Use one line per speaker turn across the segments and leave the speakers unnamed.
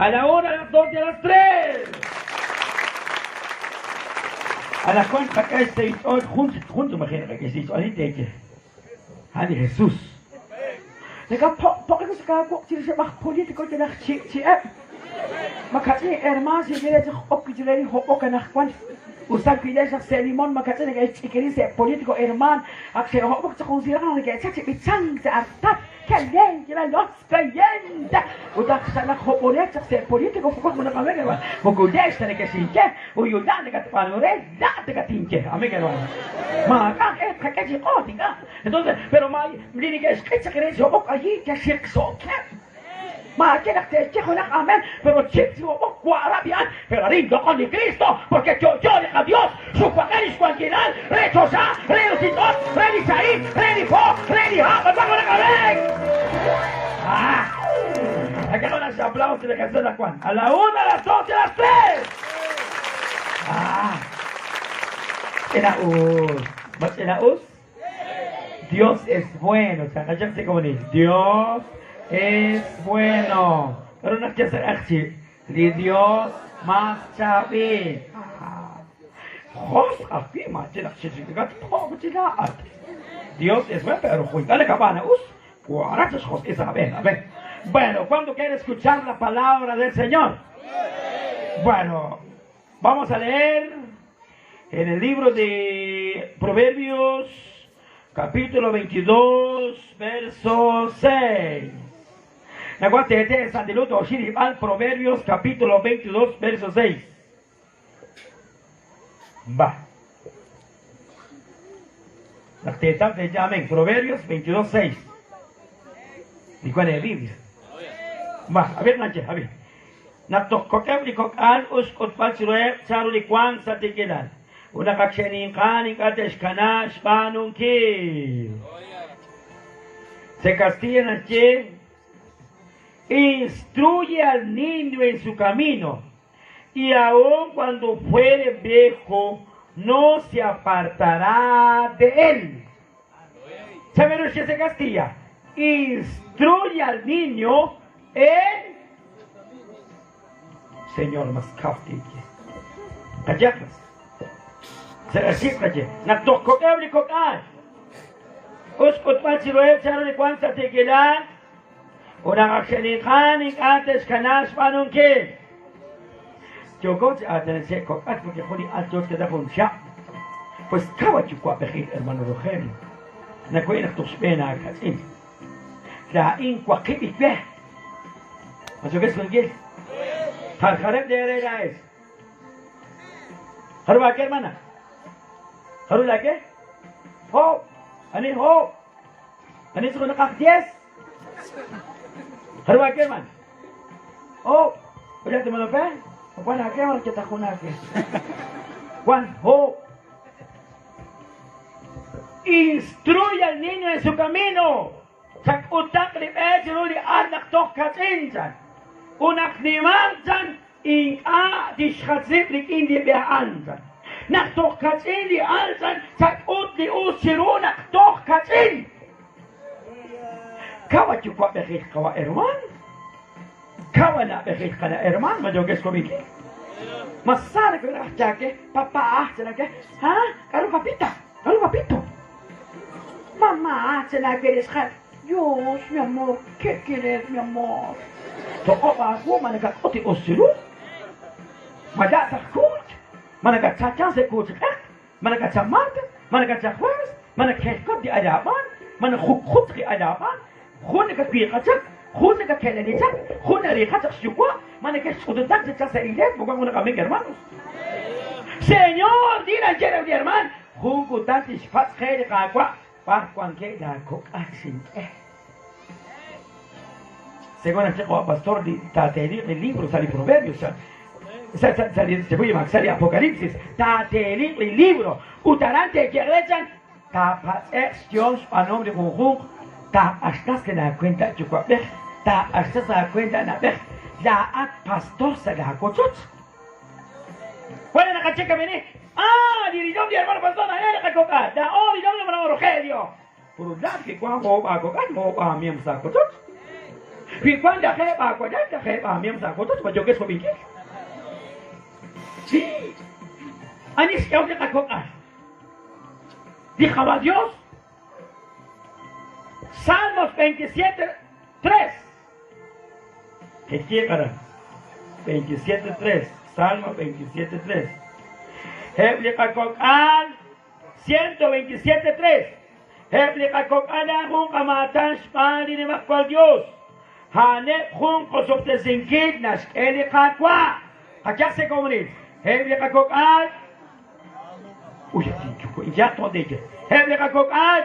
A la una, a las dos y a las tres. Anaqwan tqak'e xsahil xch'ool jun jun tz'umajin naqak'e xsahil xch'ool ani teeye. A'an li Jesús. Nakapoq'poq'i sa' chirixeb' aj político yalaq chi'chi'eb'. Makach'in hermano xinye re chaq ok chi re li hob'ok anaqwan. Usan wi' chaq sa' limón makach'in neke'xch'ikiri sa' político hermano. Ak xe'hob'ok chaq jun siraq naq neke'chaq chi b'ichank sa' altar. ¡Qué alegre los creyentes! Ut ak sa' naq hob'onel chaq sa' político pokok mo naqamek hermano. Moko le'x ta neke'xinye, uyula' nakatb'aanu re, la' takatinye. Amén hermano. Maak'a' eh tqak'e chi q'oot ink'a'. Entonces, pero ma li neke'xq'it chaq re xhob'ok allí yaxiqso'keb'. Maaye naq te'xye junaq amén, pero chik chi hob'ok wa'rab' a'an. Pero arin loq'on li Cristo, porque yo'yo li qaDios, xuwajel lix wankilal, re choxa, re ruchich'och', re li sahil, re li po, re li hab'. B'ar junaq amén. Ah. Acá unos aplausos de Jesús a Juan. A la una, a las dos y a las tres. Ah. Ch'ina'us. ¿Ma ch'ina'us? Dios es bueno. Como Dios es bueno. Pero no que li Dios mas chaab'il. Josq ajwi' maaye naq xixik'at po' chilaat. Dios es bueno, pero juntale cabana us. Cuarachos josq a ver. Bueno, ¿cuándo quiere escuchar la palabra del Señor? Bueno, vamos a leer en el libro de Proverbios, capítulo 22, verso 6. Proverbios capítulo 22, verso 6. Va. Amén. Proverbios 22, 6. ¿Y cuál es la Biblia? Va, a ver, Nache, a ver. Natokkokeb li kok'al us k'utb'al chiruheb' chanru li wank sa' tiikilal. Ut naqakxe'ninqan ink'a' te'xkana xb'aanunkil. Se Castilla naxye instruye al niño en su camino y aun cuando fuere viejo no se apartará de él. ¿Saben usted se Castilla? Instruye al niño en Señor mas kaftiki. Kayakas. Sa Nagtokokeb li kok'al. Us k'utb'al chiruheb' chanru li wank sa' tiikilal. Ut naqakxe'ninqan ink'a' te'xkana xb'aanunkil. Yooko chi aatinanche' kok'al porque jun li al yook chiketa jun chab'. Pues kawa yuwa'b'ejil hermano Rogelio. Naku'in naq toj xb'een aakach'in. Laa'in waqib' iwe. Masokes kunkil. Jarjareb' de laa'ex. Jaru ba hermana? Jaru la ke? Ho. Ani ho. Ani su nakak 10. Jaru ba hermana? Oh. Oye, te me lo pe? Juan, ¿a qué hora que te junake? Juan, ho. Instruye al niño en su camino. Chak utak li b'e chiru li al naq toj kach'inchan. Unaq nimanchan ink'a' tixjatzib' rik'in li b'e a'anchan. Naq toj kach'in li alchan chak'ut li us chiru naq toj kach'in. Kawa yuwa'b'ejil qawa hermano. Kawa na'b'ejil qana hermano mayokes komiki. Masana que chake, papá, ¿será que? ¿Ah? Caro papita, caro papito. Mamá, se la quieres Dios, mi amor, ¿qué quieres, mi amor? Toko ako, managakoti osiru. Madatak kut. Managatsachan se kut Managacha martes, managacha jueves, manakhelkot di alaban, manakhukkhut di alaban. Khunaka piqachak, khunaka kelanichak, khuna riqachak shukwa, manakeshudutak sa iglesia, porque una kami hermanos. Señor, dile al mi hermano, junkutantis fats kheri qaqwa, par cuanque la kok'axin. Según el chico pastor tateli el libro sale Proverbios, sale sale Apocalipsis, tateli el libro, utarante que rechan, ta Dios a nombre junjun, ta hasta que la cuenta chucuabej, ta hasta la cuenta na bej, la at pastor sa la cochot. ¿Cuál es la cacheca vení? Ah, dirigón de hermano pastor, la era coca, la o dirigón de hermano Rogelio. Por un lado que cuando a coca, no a mi amsa cochot. Wi wank lajeeb' aawalal, lajeeb' aamiem sa' aawochoch, ma yookex xwab'inkil? Ani xk'ehok li qakok'al? Li Qawa' Dios. Salmos 27, 3. Kixye aran 27, 3. Salmo 27, 3. Eb' li qakok'al 127, 3. Eb' li qakok'al a'an jun qamaatan xb'aan li Nimajwal Yos. A'aneb' jun qosob'tesinkil naxk'e li Qaawa'. Qayaj sa' komonil. Eb' li qakok'al. Uy, inyaq tondeye. Eb' li qakok'al.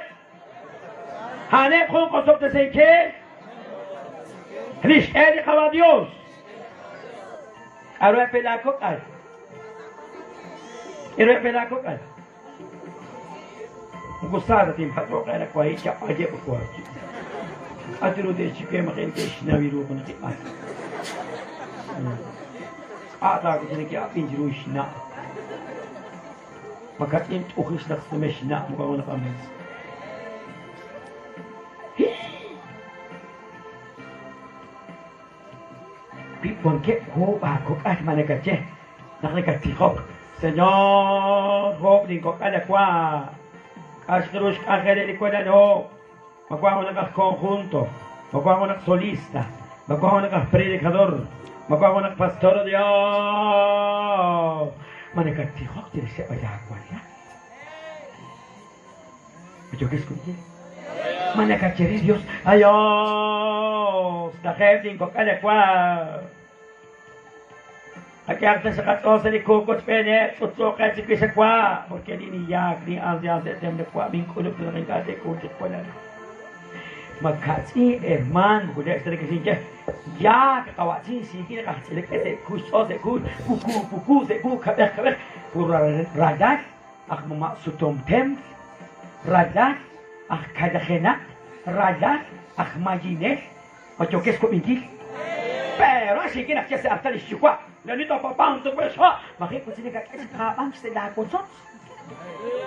A'aneb' jun qosob'tesinkil li xk'e li Qawa' Dios. K'a'ru eb' laa kok'al? K'a'ru eb' laa kok'al? Moko sa ta tinpatz'oq re naq wahi' chaq'ayeb' wahi'. K'a' ru te'xchike maji' neke'xnaw ru junaq li al. K'a' ta wi' neke'ab'in chiru xna'. Ma kach'in t'ujix naq sume xna' moko junaq ames. Wi wankeb' oob' aakok'al ma nakaye naq nakattijok, Señor, oob' linkok'al awa', k'a' ru xk'anjeleb' li walal oob', ma wank junaq aj conjunto, ma wank junaq solista, ma wank junaq aj predicador, ma wank junaq pastor, Dios, ma nakattijok chirixeb' laawalal? Ma yookex xk'ulb'al? Ma nakaye re Dios, Ay Dios, lajeeb' linkok'al awa'. Qak'ehaq ta xaqach'ool sa' li kuuk wochb'eeneb', ch'utch'uuqeb' chiwix awa', porque ninniyaak, nin'ansian sa' tem lawa', mink'ulub' ta naq ink'a' te'k'ul chik walal. Ma kach'in hermaan, moko le'x ta nekexinye, yaak qawa'chin xiikil qajch'ilek'e se'ku xch'ool se'ku, puku puku se'ku kab'ej kab'ej, pur ralal aj mama' sutom templ, ralal aj kalajenaq, ralal aj mayinel, ma yookex xwab'inkil? Pero xiikil naq ye sa' artal lix yuwa', Lenito papá, ntuwex ha', maji' wachik nakak'e chi paab'ank sa' laa wochoch.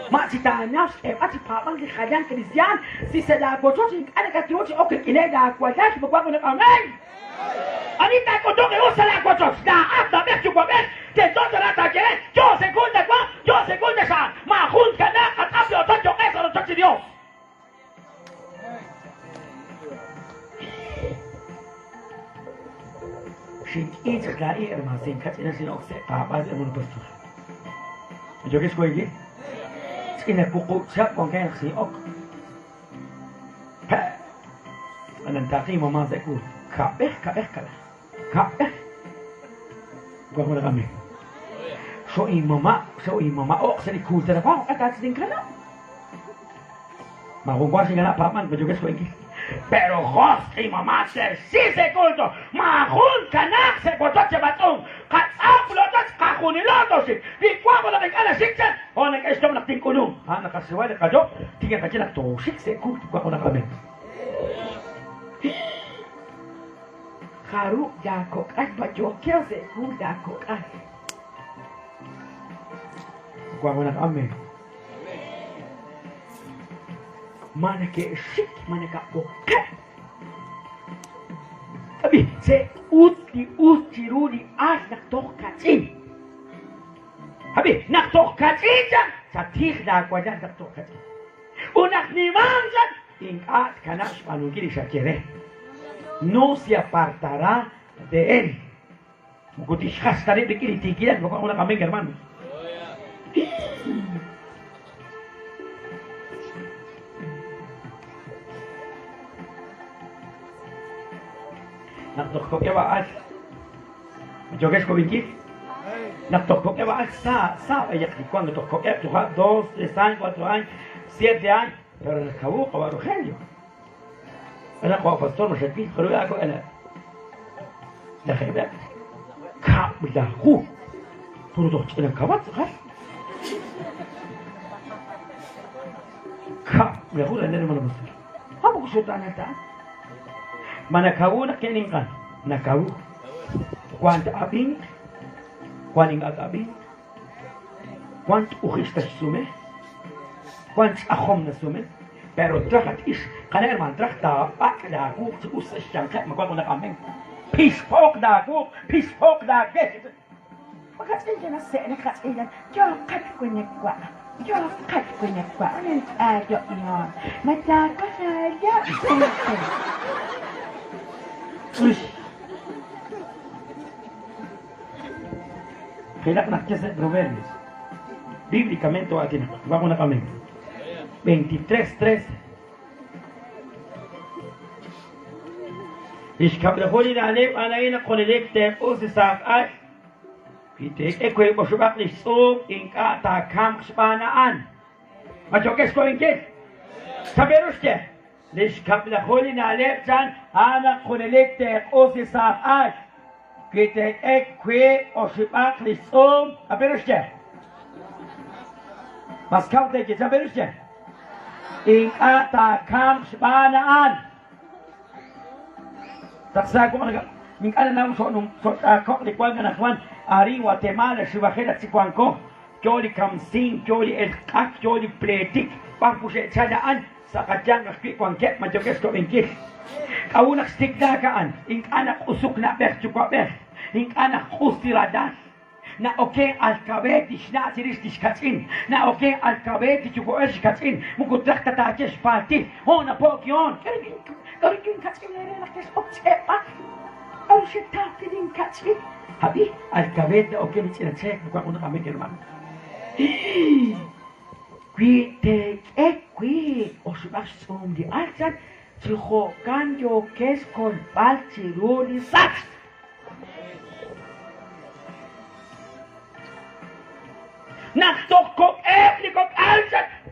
Ma chi taanaw xk'eeb'al chi paab'ank li jalan kristiaan si sa' laa wochoch ink'a' nakatru chi ok rik'ineb' laa walal moko wan junaq amén. Ani taak'utuq li us sa' laawochoch? Laa'at na'b'ej yuwa'b'ej, tento tana taaye re, Yo segunda wa, yo segunda xa'an. Maajun tkanaaq qatz'ap li ochoch cho'q qe sa' rochoch li Yos. Xink'i chaq laa'in, hermano, sinkach'ina xin'ok sa' paab'aal, hermano pastor. Yookeb' xwankil? Ch'ina wuqub' chihab' wankeb' naq xin'ok. Pe'! Anantaqi mamá sa' kuul. Kab'ej, kab'ej, kab'ej. Kab'ej. Wan junaq amén. Xo inmama', xo inmama' oq sa' li kuul ta nawan, jo'q'e taach'inkanab'. Maajun wa xinkanab' paab'ank, ma yookex xwankil. Pero josq' inmama' xe'xsi sa' culto. Maajun kanaaq sa' wochoch cheb'atz'unk. Qatz'ap lochoch qajunilo toxik. Wi wank junaq ink'a' naxik chaq, jo' nak'e'xtob' naq tink'ulunq. A'an naqaxiwa li qayob', tik naqaye naq tooxik sa' culto. Wan junaq amén. Jarub' laakok'al ma yookeb' sa' kuul laakok'al? Wan junaq amén. Ma neke'xik, ma nakab'oqeb'. Ab'i, che'k'ut li us chiru li al naq toj kach'in. Ab'i, naq toj kach'in chaq, chatij laawalal naq toj kach'in. Ut naq nimank chaq, ink'a' tkanab' xb'aanunkil li xaye re. No se apartará de él. Moko tixjach ta rib' rik'in li tiikilal, moko junaq amén, hermanos. Naq toj kok'eb' a'al, ma yookex xk'ub'inkil? Naq toj kok'eb' a'al, sa, sa b'ayaq li wank toj kok'eb', toja' dos, tres años, cuatro años, siete años, pero nakawu qawa' Rogelio. Ana qawa' pastor ma xawil, jaru aako ana. Lajeeb'eb', kab'laju. Puro toj ch'ina kawat tz'aqal. Kab'laju ralal hermano pastor. Ha moko xutaanal ta. Ma nakawu naq ke'ninqan? Nakawu. Wank ab'ink, wank ink'a' ab'ink, wank t'ujix ta xsume, wank ch'ajom nasume, pero traj at ix Qana' hermaan, traj taab'ak' laawuq chi us sa' xyanqeb' ma wank junaq amen. Pixpooq laawuq, pixpooq laawe.
Makach'in yal nase'lek qach'inan, yooqat winewa', yooqat winewa', uninch'aayo'yoon, ma taawaj aaya' chankin.
Uy. Qilaq naq ye sa' Proverbios. Bíblicamente waatinaq. Wank junaq amen. 23, 13. Li xkab'laju li na'leb' a'an a'in naq junelik teeq'us li saaj al. Wi teek'e wiib' oxib'aq li xtz'uum, ink'a' taakamq xb'aan a'an. Ma yookex xwankil? Chan ru xye? Li xkab'laju li na'leb' chan a'an naq junelik teeq'us li saaj al. Wi teek'e wiib' oxib'aq li xtz'uum, chan ru xye? Mas kaw teeye, chan ru xye? Ink'a' taakamq xb'aan a'an. Taqsaak ink'a' nanaw so'ch'aaqoq li wank anaqwan arin Guatemala xiwajel ak chi wanko. Yo li kamsink, yo li elq'ak, yo li pleetik, b'ar kuxe'chal a'an sa' qayanq ajwi' wankeb' ma yookeb' xto'b'inkil. K'a'ut naq xtiklaak a'an? Ink'a' naq'usuk na'b'ej yuwa'b'ej, ink'a' naq'us li ralal. Na'oken alkabeet li xna' chirix li xkach'in, na'oken alkabeet li yuwa'b'ej xkach'in, moko traj ta taaye xpaaltil. Hoon napo'k yoon.
K'aru linkach'in eere naq kex'ok ch'e'b'al? K'aru xetaw wi' linkach'in?
Ab'i, alkabeet na'oken li ch'ina cheek, moko junaq amen hermano.
Wi teek'e wiib' oxib'aq xtz'uum li al chan, chi jo'kan yookex xkolb'al chiru li sachk.
Naq toj kok'eb' li kok'al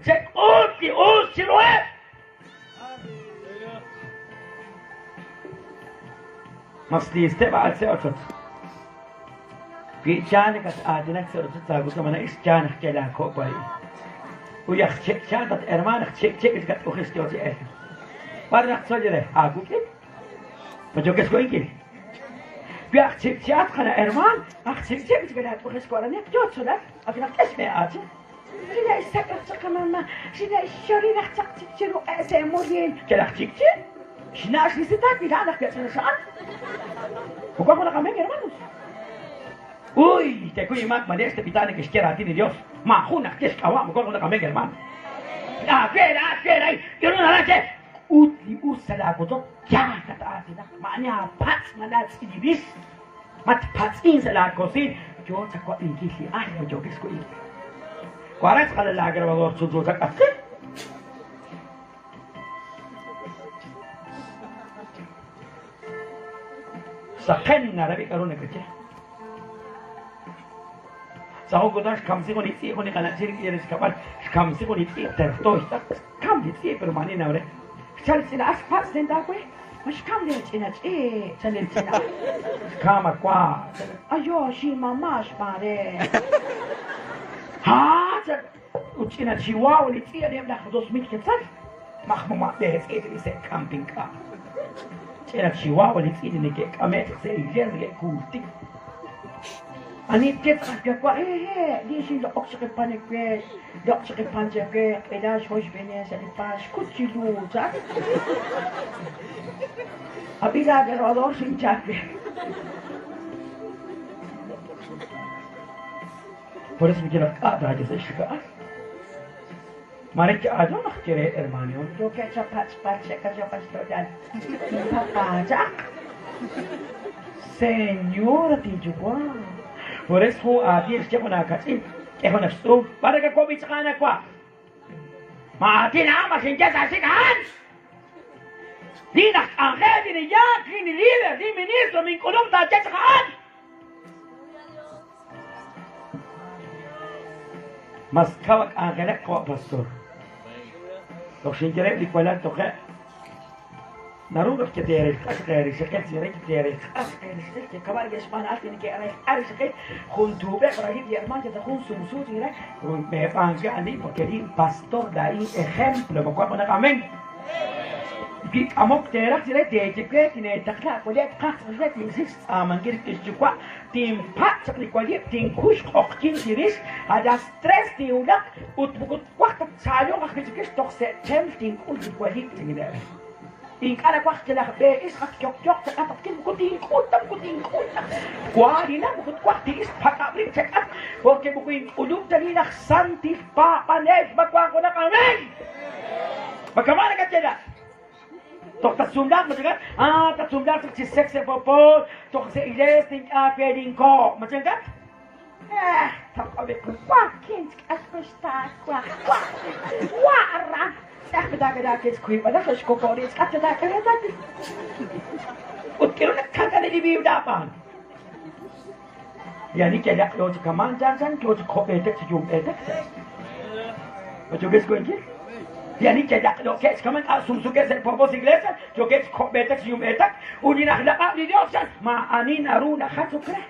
chek'ut li us chiruheb'. Mas listeb' a'an sa' ochoch. Wi yaal nakat-aatinak sa' ochoch saawutan ma na'ix yaal naq yal aako' wari'. Uy aj chek yaal tat hermaan aj chek chek nakat'ujix yo chi elk. B'ar naq tzol re aawuk'in? Ma yookex xwankil?
Wi aj chikchi'atq qana' hermaan, aj chikchi' chik laat'ujex waraneq yo tzolak, ak naq k'ex b'e aachi. Xine'xsak' raj chaq qamama, xine'xxori raj chaq chik chiru q'e sa' mulil.
Yal aj chikchi', xna' xvisitaak wi la'an aj yach'ina xa'an. Moko junaq amén, hermanos. Uy, tekuy imaak malex tepita neke'xye raatin li Dios. Maajun naq ye xk'ab'a' moko junaq amén, hermano. Aawe, aawe, ray, k'aru naraj che?
Ut li us sa' laawochoch yaal tat-aatinaq, ma'ani aapatz' ma laatz'ilib'il,
matpatz'in sa' laakosiin, yo chawab'inkil li al ma yookex xwa'il. Waran tz'aqal laagrabador chunchu chak'atqil. Saqen narab'i k'aru nakaye. Sa' jun kutan xkamsi jun li tz'i' jun li qana'chin rik'in li xkab'al, xkamsi jun li tz'i' terto xtz'aq, xkam li tz'i' pero maani naw re.
Xchal li ch'ina al xpatz' len taawe, ma xkam le ch'ina ch'i' chan li ch'ina al.
Xkam awa.
Ayo xinmama xb'aan re.
Ha chan ut ch'ina chihuahua li tz'i' aniheb' laj 2000 quetzal. Maj mama b'e tz'i' li se' camping k'a. Ch'ina chihuahua li tz'i' li neke'k'ame' chaq sa' iglesia neke'kuultik.
Ani tye tz'aqal yawa', hehe', li xinloq'ok chaq li pan ewe, loq' chaq li pan chewe, q'ila xhoy xb'een sa' li pan, xkut chi lu, chan. Ab'i laagrabador xinchal we.
Por eso yalaq k'a' taaye sa' xka'al. Mare cha'ayo naq ye re hermano.
Yookeb' chapatz'b'al che'kachapal xto'yal. Papachaq.
Señora tinyuwa'. Por eso jun aatin xye jun aakach'in, k'e jun axtz'uum, b'ar nakawab'i chaq a'an awa'. Ma aatin a'an ma xinye sa' xik a'an. Li naj k'anjel, li niyaak, li ni líder, li ministro, mink'ulub' taaye chaq a'an. Mas kaw k'anjelak jo' pastor. Toj xinye li walal toje'. Naru naq keteerelq'a chaq eerixaqil, chire keteerelq'a chaq
eerixaqil, kekab'a' xb'aan a'an neke'relq'a rixaqil, jun tuub'eb' ralib' li hermano yal jun sumsu chire.
Meeb'aan ani porque li pastor da ahí ejemplo, moko junaq amén. Wi k'amok teeraj chire teeye we, tineetaqla wali' tqaj chaq re tinxik xtz'aamankil rik'in xyuwa', tinpatz' chaq li walib', tinkuy xq'oqyink chirix, a las tres tinwulaq ut moko twaj ta tchaalunq ajwi' chiwix toj se' cheml tink'ul li walib' chinkineb'. Ink'a' nawaj yalaq b'e ixq ak yoqyoq chak'atq atkin moko tink'ul ta moko tink'ul ta. Twaalina moko twaj ti'ixq pak'ab' rib' chak'atq porque moko ink'ulub' ta li laj santil paab'anel ma wank junaq amén. Ma kama' nakaye laa'at? Toj tatsumlaaq ma chankat? Ah, tatsumlaaq chaq chi sek sa' poopol, toj sa' iglees tink'e aawe linko' ma chankat?
Eh, toq'ob'ik wakin chk'axkuxtaawaj wa wa'ra.
Ut k'aru nakak'ale li viuda ab'an? Li ani yalaq yo chi kamaan chan yo chi ko'b'eetak chi yumb'eetak chan. Ma yookeb' xk'ulinkil? Li ani yalaq yookeb' chi kamaan k'a' sumsukeb' sa' li poopol iglesia yookeb' chi ko'b'eetak chi yumb'eetak ut li najlaq'ab' li Dios chan maa'ani naru najachok re.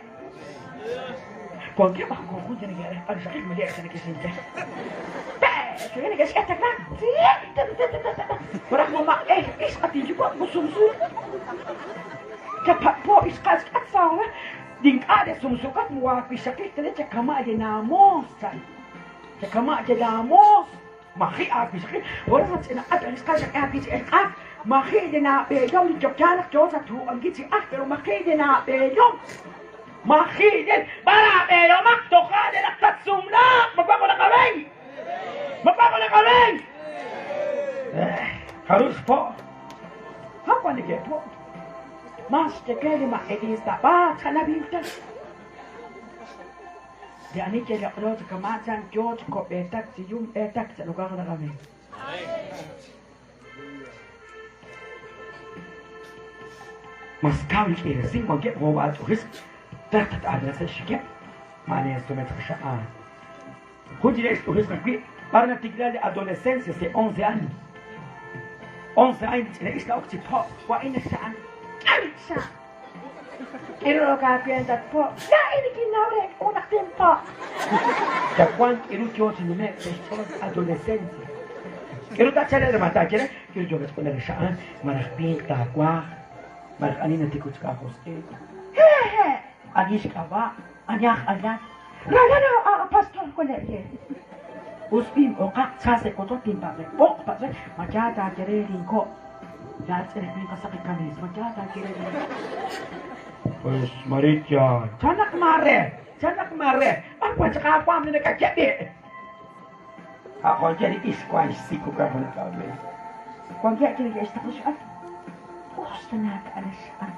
Wankeb' aj junjun chi neke'raj rixaqil mali' sa' neke'xinche. Pe' neke'xk'e chakra. Maraj mama eh ixq at inyuwa' moko sumsu. Chapa'po ixqa'al xk'at sa' ink'a' re sumsukat muwaawixaqil tane chakama' li naamoos chan. Chakama' li laamoos. Maji' aawixaqil. Por eso ch'inaq'at ixqa'al xak'e aawib' chi elq'aak. Maji' li naab'eelom li yokyal naq yoo chatruuqankil chi aj, pero maji' li naab'eelom. Maji' li b'ar aab'eelomaq toja' li naq tatsumlaaq. Ma wank junaq amén? Ma wank junaq amén? Jarub' xpo'? Ha wan neke'po'. Mas xye li ma' Elisabet xalab'il ta. Li ani yalaqlo chi kama' chan yo chi ko'b'eetak chi yumb'eetak sa' lugar junaq amén. Mas kaw li k'iiresink wankeb' joob'aatz'ujis raj tat'aatinaq sa' xxikeb' maani instrument xa'an. Jun chi xt'ujis ajwi' b'ar natikla li adolescencia se 11 años. 11 años ch'ina ix na'ok chi po' wa'in xa'an.
K'awicha. K'iru kaawentat po'. Laa'in kinnaw re k'unaq tinpo'.
Chawank k'iru yo chi nume'k sa' xch'ool adolescencia. K'iru tachal hermano taakere k'iru yo kach'una li xa'an maraj winq taawaaj maraj ani natikuchka josq'il.
Hehe.
Ani xk'ab'a' ani aj alal.
Ralal a pastor wale'ye.
Us b'in oqaq cha se koto tinpa'le b'oq pa'le ma ya taakere linko'. Ya tz'enek winq saqi kamis ma ya taakere linko'. Pues Maricha, chanak mare, chanak mare. B'ar chaq aawaam li nakakeb'i. Aqoyeri ixwan xsiku ka junaq amén.
Wankeb' chi neke'xtaqla xb'an. Us tanaak'ala xb'an.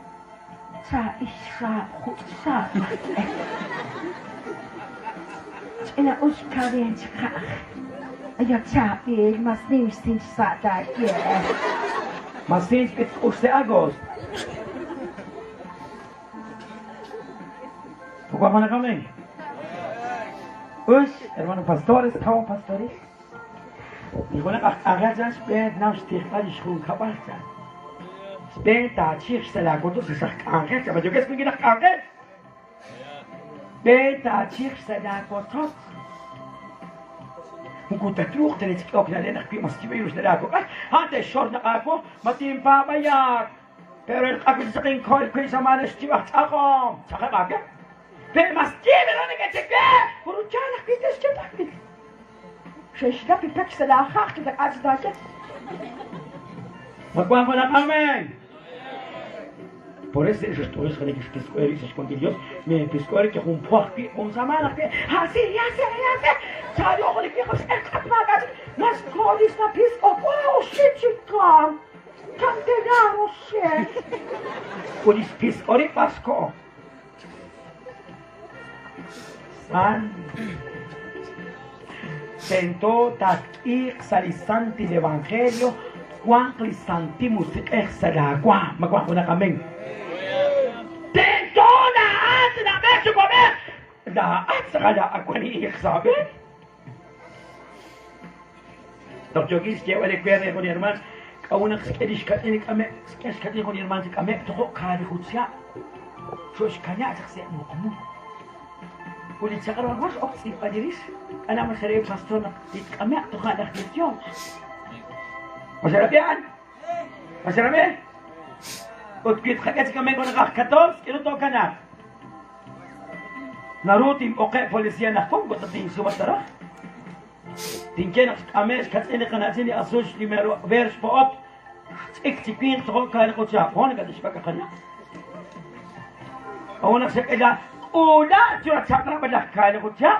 Cha ixxaab' juch'xaab' majk'e. Ch'ina us kaween chqa'aj. Ayo chaab'il mas nim xsin xsa' taaye.
Masin b'it k'ux se agost. Junaq amén. Uy, hermano pastores, kaw pastoril. Li junaq aj k'anjel chan xb'een naw xtijb'al li xjunkab'al chan. Xb'een taachiq sa' laawochoch li xaj k'anjel chan. Ma yookeb' xk'unkil aj k'anjel? B'een taachiq sa' laawochoch. Moko tatruuq ta nechk'ehok na'leb' naq wi' mas yib'il ru xna'leb' aakok'al. A'an te'xxor naq aawo, ma tinpaab'ayak. Pero el q'akwil chaq inkol wi' xamana xyib' aj ch'aqom. Chaqeb' aawe. Pero mas yib'il ru neke'cheke. Puro yaal ajwi' te'xye ajwi'.
Xe'xlap li pek sa' laajaq chi tak'aach taaye.
Ma wank junaq amén. Por eso xt'ujis xanik xpisq'ueri sa' xwankil Dios, me pisq'ueri que jun puaj wi' jun samaan ajwi'.
Así, así, así. Chayoq li viejo x'elq'at maak'ach. Mas kolis na pisq'o. Wow, shit chikan. Candelaro shit.
Ut li xpisq'ori Pasco. San tento tatk'iiq sa' li santil evangelio wanq li santil musiq'ej sa' laawaam. Ma wank junaq amén. Tento laa'at na'b'ej yuwa'b'ej. Laa'at tz'aqal laa'awan li iiq sa' aab'een. Naq yookin xyeeb'al li we re jun herman, k'a'ut naq xk'e li xkach'in li k'ameb', xk'e xkach'in jun herman chi k'ameb' tojo' kaali juchya'. Xo'xkana' chaq sa' muqmu. Ut li chaq'rab' wax ok tz'iib'al li rix, k'anam xere pastor naq li tk'ameb' toja' laj 18. Ma xerab'i'an? Ma xerab'i? Ut wi tqak'e chi k'ame'k junaq aj 14, k'aru tookanaaq? Naru tinb'oqeb' policía anaqwan ut tinsuma ta raj. Tinye naq xk'ame' xkach'in li qana'chin li azul li mero ver xpo'ot ch'ik chi winq tojo' kaaliq ut xaaq'on nakatixb'ak' qana'. Awan naq xak'e la k'uula chura chaq'rab' laj kaaliq ut xaq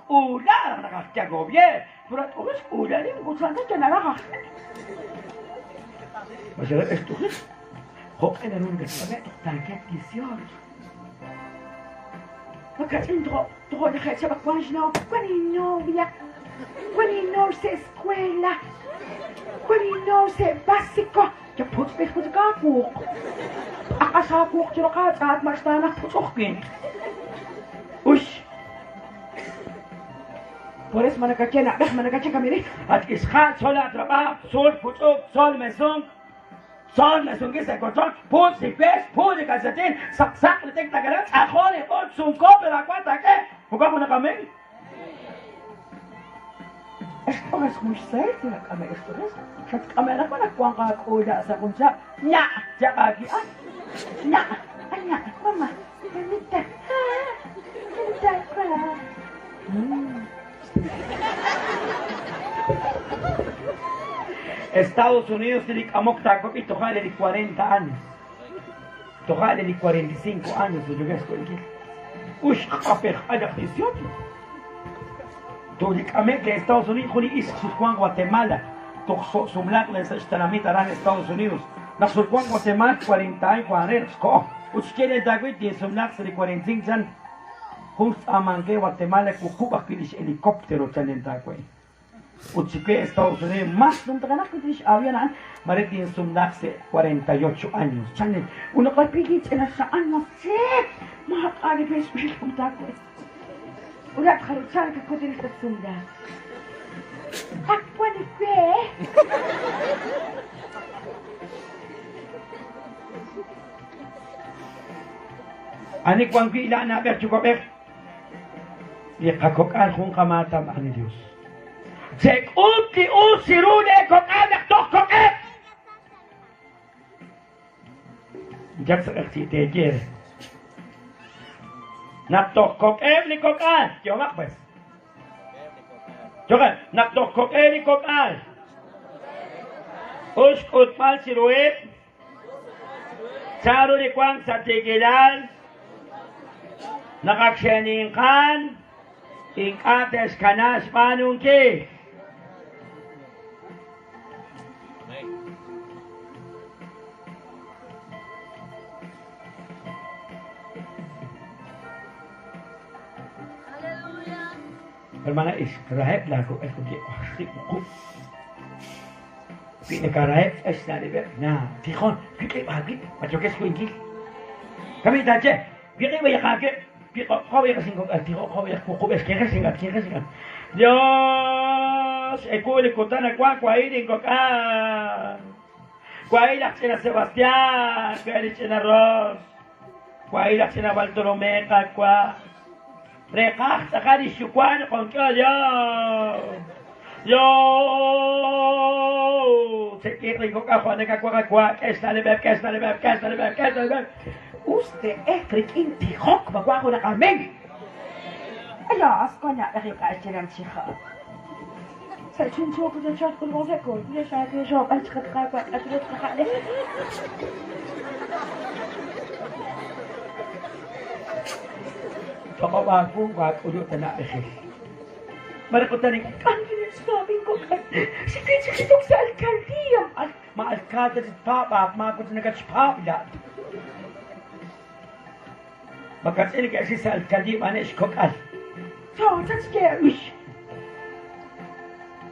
k'uula raj naq aj Yagobier pura t'uxix k'uula li moko chanta yanaraj aj. Ma xereb' xt'uxix jo'q'e naru nakatxk'ame' toj taaket 18. Makach'in tojo' tojo' laje'chihab' wank xnaw wan innovia, wan innovio sa' escuela, wan innovio sa' básico. Ya putz'b'il putz'kaawuq. Aq'axaawuq chiru qach'aat ma xtaanaj putz'uj winq. Ux. Por eso manakaye na'b'ej manakaye kamiri. At isqa tzol atrab'aj, tzol putz'uk, tzol mesunk. Tzol mesunkil sa' wochoch, putz' li wex, putz' li kalsetin, saq saq li t'ikr taak'e, tz'ajol li q'ol, sunko pero awa taak'e. Moko junaq amén. Ex t'ujes Moisés, nak'ame' ex t'ujes, xatk'ame'raj ma naq wanq aak'uula sa' jun chihab', ña' chaq aaki'an. Ña', ña', mama, mamita, mamita, Estados Unidos li k'amok taakob'i toja' li 40 años. Toja' li 45 años li yoges ko'ikil. Ux q'apej alaq 18. Tu li k'amek le Estados Unidos jun li ixq sulwan Guatemala. Toj so'sumlaq le sa' xtenamit aran Estados Unidos. Naq sulwan Guatemala 40 años wan re xko'o. Ut xye le taawit tinsumlaq sa' li 45 chan. Jun xtz'aamanke Guatemala wuqub' ajwi' lix helicóptero chalen taawe. Ut chi we Estados Unidos mas numtajenaq wi' lix avión a'an mare tinsumlaq sa' 48 años chalen. Ut naq wi' ch'ina xa'an mas cheek maak'a' li pexb'il kum taawe. Ut laat jaruchan kakutin tatsumlaq. Ak wan li we. Ani wan wi' la na'b'ej yuwa'b'ej? Li qakok'al jun qamaatam a'an li Dios. Chek'ut li us chiru leekok'al naq toj kok'eb'. Nchak sa' q'eqchi' teeye re. Naq toj kok'eb' li kok'al, yehomaq pues. Choqe, naq toj kok'eb' li kok'al. Us xk'utb'al chiruheb' Chanru li wank sa' tiikilal naq ak xe'ninqan ink'a' te'xkanab' xb'aanunkil? Hermana ixq, raheb' laakok'al ut li oxib' wuqub'. Wi nakaraheb' k'e xna'leb'eb' na tijon wiq'ib' aawib' ma yookex xwinkil. Kami taaye, wiq'ib' b'ayaq aawib', wiq'oqo b'ayaq xinkok'al, tijoqo b'ayaq wuqub'ex kinqex xingat, kinqex xingat. Dios, ewu li kutan nawank wa'il inkok'al. Wa'il laj ch'ina Sebastián, wa'il li ch'ina Ros, wa'il laj ch'ina Bartolomé Qaawa'. Reqaj tz'aqal li xyuwa' naqonk'e Dios. Dios, chek'iiq linkok'al jo' nakawaj Qaawa', k'e xna'leb'eb', k'e xna'leb'eb', k'e xna'leb'eb', k'e xna'leb'eb'. Us te'elq rik'in tijok, ma wank junaq amén. Dios, wana'b'ej ink'a' xyelam chi jo'. Sa' chunchuuq rochoch ut rosekul, xaakexoob'al chi Qaawa' k'aru tqaja'le. Toq'ob' aawu waak'ulu' ta na'b'ejil. Mare kutan ink'a' nikinixpaab' inkok'al. Xik'in chi jitok sa' alcaldía. Ma alcalde chitpaab' maawa chi nakatxpaab' laa'at. Makach'in neke'xik sa' alcaldía b'aneb' xkok'al. Choochach yeeb'il.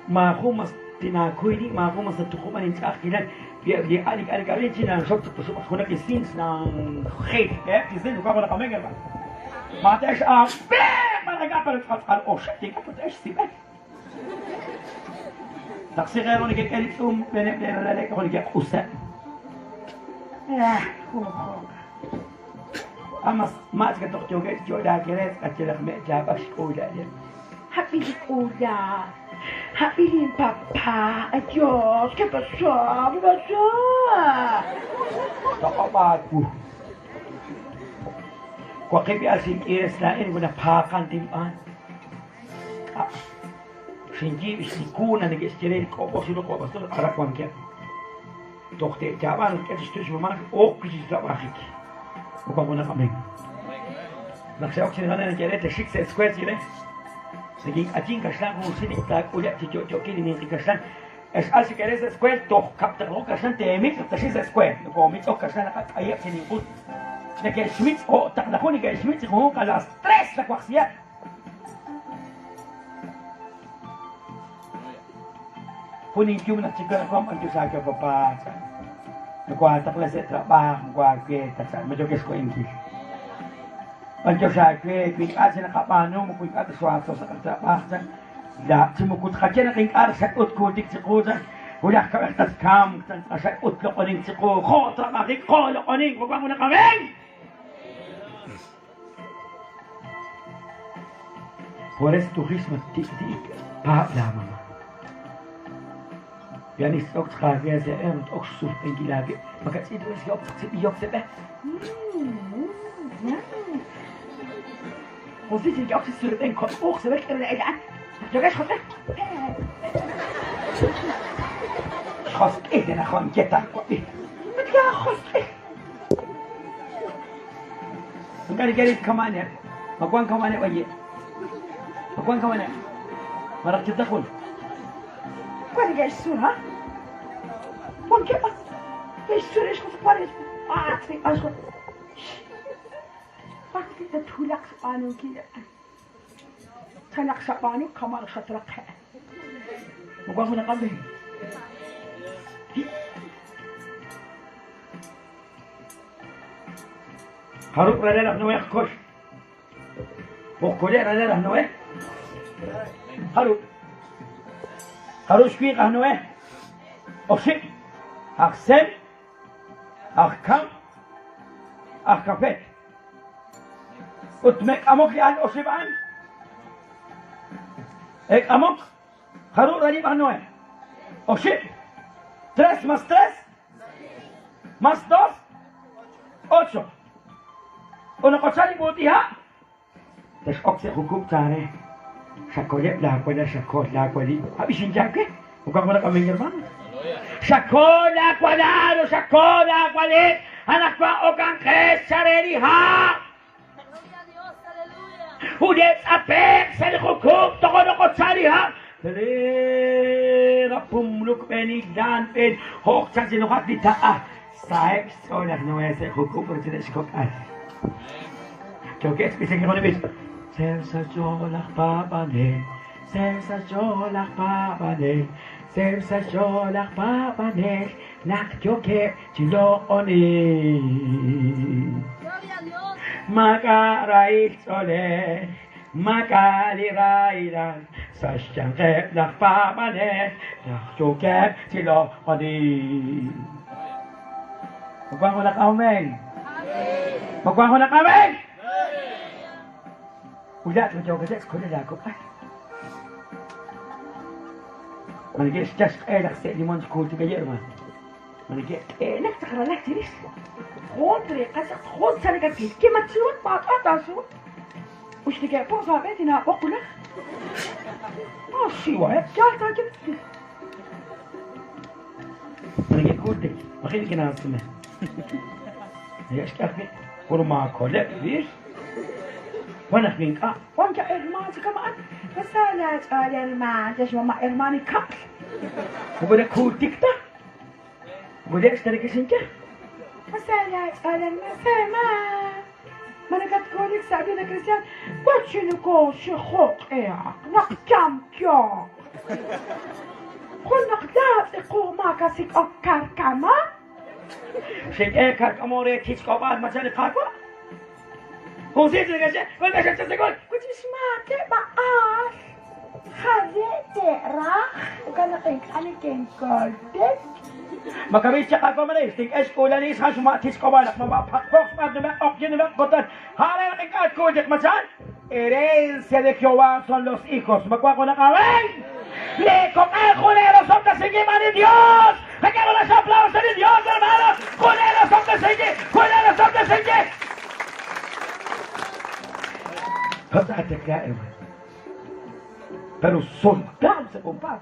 Maajun mas tinaakuy ri', maajun mas natuqub'an inch'a'ajkilal. Wi eb' li al ink'a' neke'ab'ink chi nanxok chi q'usub'aq junaq li sins nanjel eb' li sins uka junaq amén hermano. Ma te'ex aab'eq malaj ink'a' pero tz'aqal tz'aqal oxib' ink'a' pero te'ex sib'el. Taqsiq eeru nekek'e li tz'uum b'eneb' leeralal eek'ajol neke'q'useb'. Junjunq. Amas ma' chik toj yookeb' chi yo'laak eere tz'aqal yalaq me'yaab'ak xk'uula'aleb'. Ab'i li k'uula'al. Ab'i linpapa, Dios, ¿qué pasó? ¿Qué pasó?
Toq'ob' aawu. Waqib' al xink'iires laa'in wuna paaqan tinb'aan. K'a'. Xinyiib' xlikuna neke'xye re li k'ob'oj chiru k'ob'osol aran wankeb'. Toj te'yaab'an ut k'e chi xtu' xmama' ok chi xtrab'ajik. Moko junaq amén. Naq xe'ok chi nimank neke're texxik sa' escuela chi re. Nekink'ayin kaxlan junxil taak'uleb' chi yo'yo'kil li ninqi kaxlan. Ex al xik eere sa' escuela toj kab'taqlaju kaxlan teemitz' naq texxik sa' escuela. Nokomitz'ok kaxlan naqak'ayeb' chi ninqul. Neke'xmitz' o'taqlaju neke'xmitz' chi junjunq a las tres nawajsiheb'. Jun inyum naq chik wank b'antiox aawe papá chan. Nokohaataqla sa' trab'aaj moko aawe ta chan, ma yookex xko'inkil. B'antiox aawe wi ink'a' chik naqab'aanu moko ink'a' ta xoohaatzo' sa' qatrab'aaj chan. La chi moko tqaye naq ink'a' raj xak'ut kuutik chiqu chan. Wulaj kab'ej tatkamq chan tz'aqal xak'ut loq'onink chiqu. Jo' trab'ajik, jo' loq'onink, ma wank junaq amén. Por eso tujix mattik'ti'ik paab' laamama. Wi ani xtz'ok chaq aawe sa' b'e ut ok xsulb'enkil aawib', makach'in rix ok chaq chi b'iyok sa' b'e.
Jun sik ok chi sulb'enk jot'uq sa' b'e k'e a'an. Naq yokex jot'e.
Xjosq'il li najon ye taawab'i.
Ut yaa josq'il.
Ink'a' neke'ril kama'aneb'. Ma wank kama'aneb' aye'? Ma wank kama'aneb'? Malaj chita jun.
Wan neke'xsur, ha? Wankeb' b'an. Ke'xsur ex josq' wan ex ah, tz'iib'an xjosq'. B'ar tatwulaq xb'aanunkil a'an? Chan naq xab'aanu kama' naq xatraqe'.
Ma wank junaq amén? Jarub' ralal laj Noé aj Kox. Ojkole' ralal laj Noé. Jarub'. Jarub' xwinq aj Noé. Oxib'. Aj Sem. Aj Kam. Aj Jafet. Ut me'k'amok li al oxib' a'an. E'k'amok. Jarub' ralib' aj Noé. Oxib'. Tres más tres. Más dos. Ocho. Ut naqocha li b'uut'iha'.
Tex'ok sa' jukub' chaare. Xakoleb' laawalal, xakol laawalib'. Ab'i xinye aawe.
Moko junaq amén, hermano.
Xakol laawalal ut xakol laawalib'. Anaqwan okanqex chare li ha'. Ut e'tz'ape'q sa' li jukub' tojo' naqocha li ha'.
Re pumluk b'eenil laan b'een jo'ok chan chi nujak li taq'a. Saheb' xch'ool laj Noé sa' jukub' rochb'eeneb' xkok'al. Yookeb' xb'ichankil jun li b'ich. Seeb' sa' xch'ool laj paab'anel, seeb' sa' xch'ool laj paab'anel, seeb' sa' xch'ool laj paab'anel naq yookeb' chi loq'onink. Maak'a' rahil ch'oolej, maak'a' li rahilal sa' xyanqeb' laj paab'anel naq yookeb' chi loq'onink.
Ma wank junaq amén? Ma wank junaq amén?
Wulak li yookeb' xkoleb' laakok'al. Ma neke'xyal xq'e laj se' limon chi kuutik aye', hermano.
Ma neke't'eenak chaq ralal chirix. Jun triiqal chaq jun sa' nakakilki matxiwak maak'a' taaxiwak. Ut neke'po' sa' aab'een tinaab'oq wulaj. Taaxiwaheb' yaal taaye.
Ma neke'kuutik, maji' nikinaasume. Neke'xk'e ajwi' puro maakoleb' b'ir. Wan ajwi' ink'a'.
Wan ka hermano chi kama'an. Sa laach'ool hermano, ye xmama' hermano kab'l.
Moko nakuutik ta. Moko neke'xtarike xinye.
Sa laach'ool hermano, sema. Ma nakatkuulik sa' vida cristiana. Wachinuko xijoq'eaq naq yamyoq. Jun naq laatz'iqu maakasik'ok karkama.
Xink'e kark'amo re tichk'ob'al machan li Qaawa'. Jun sitio neke'xye, wan k'axal
Wachixmaate b'a'al. Jale' te'raj. Ukan naq ink'a' neke'nkoltek.
Makab'il chaq Qaawa' mare, xink'e xk'uulani xjan xma' tichk'ob'al naq mama' paqpoq xb'aan nume' oqye nume' kotan. Jare naq ink'a' tkuutik machan. Herencia de Jehová son los hijos. Ma wank junaq amén.
Lee kok'al jun eerosob'tesinkil xb'aan li Dios. Qak'ehaq aplauso li Dios, hermano. Jun eerosob'tesinkil, jun eerosob'tesinkil. Hermano. Pero soltarse, compadre.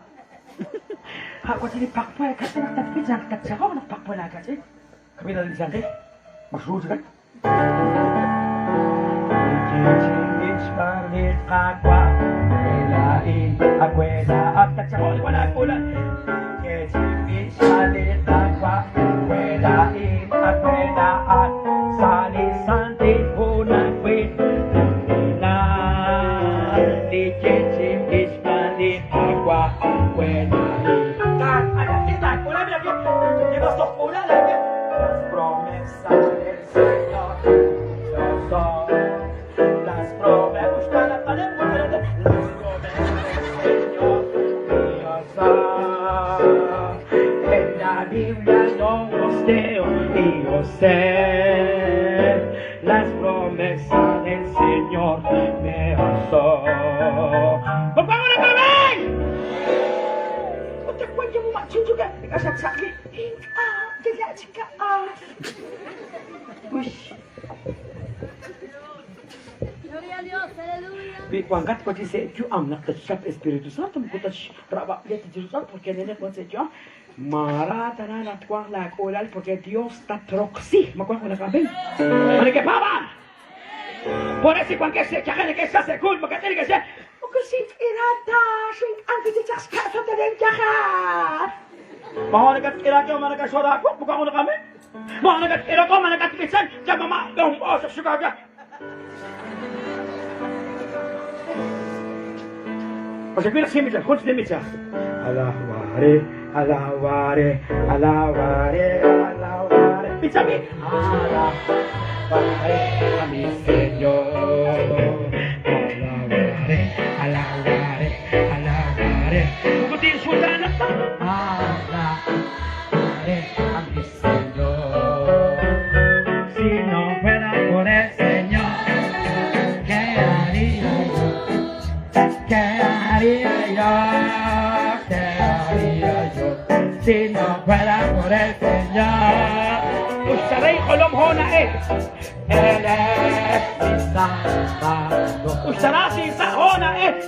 Las promesas del Señor yo son. Las promesas, las promesas del Señor mío son. En la Biblia no los leo y yo sé. Las promesas del Señor mío son. ¡Por favor, amén!
Gloria a Dios, aleluya.
Espíritu Santo, porque porque Dios está troxi, Por eso cuando se que se hace culpa, que tiene que ser. Alabaré, alabaré, alabaré, alabaré. Alabaré a mi Señor. Alabaré, alabaré, alabaré. Alabaré a mi Señor. Si no fuera por el Señor, ¿qué haría yo? ¿Qué haría yo? ¿Qué haría yo? Si no fuera por el Señor. Él es mi Salvador.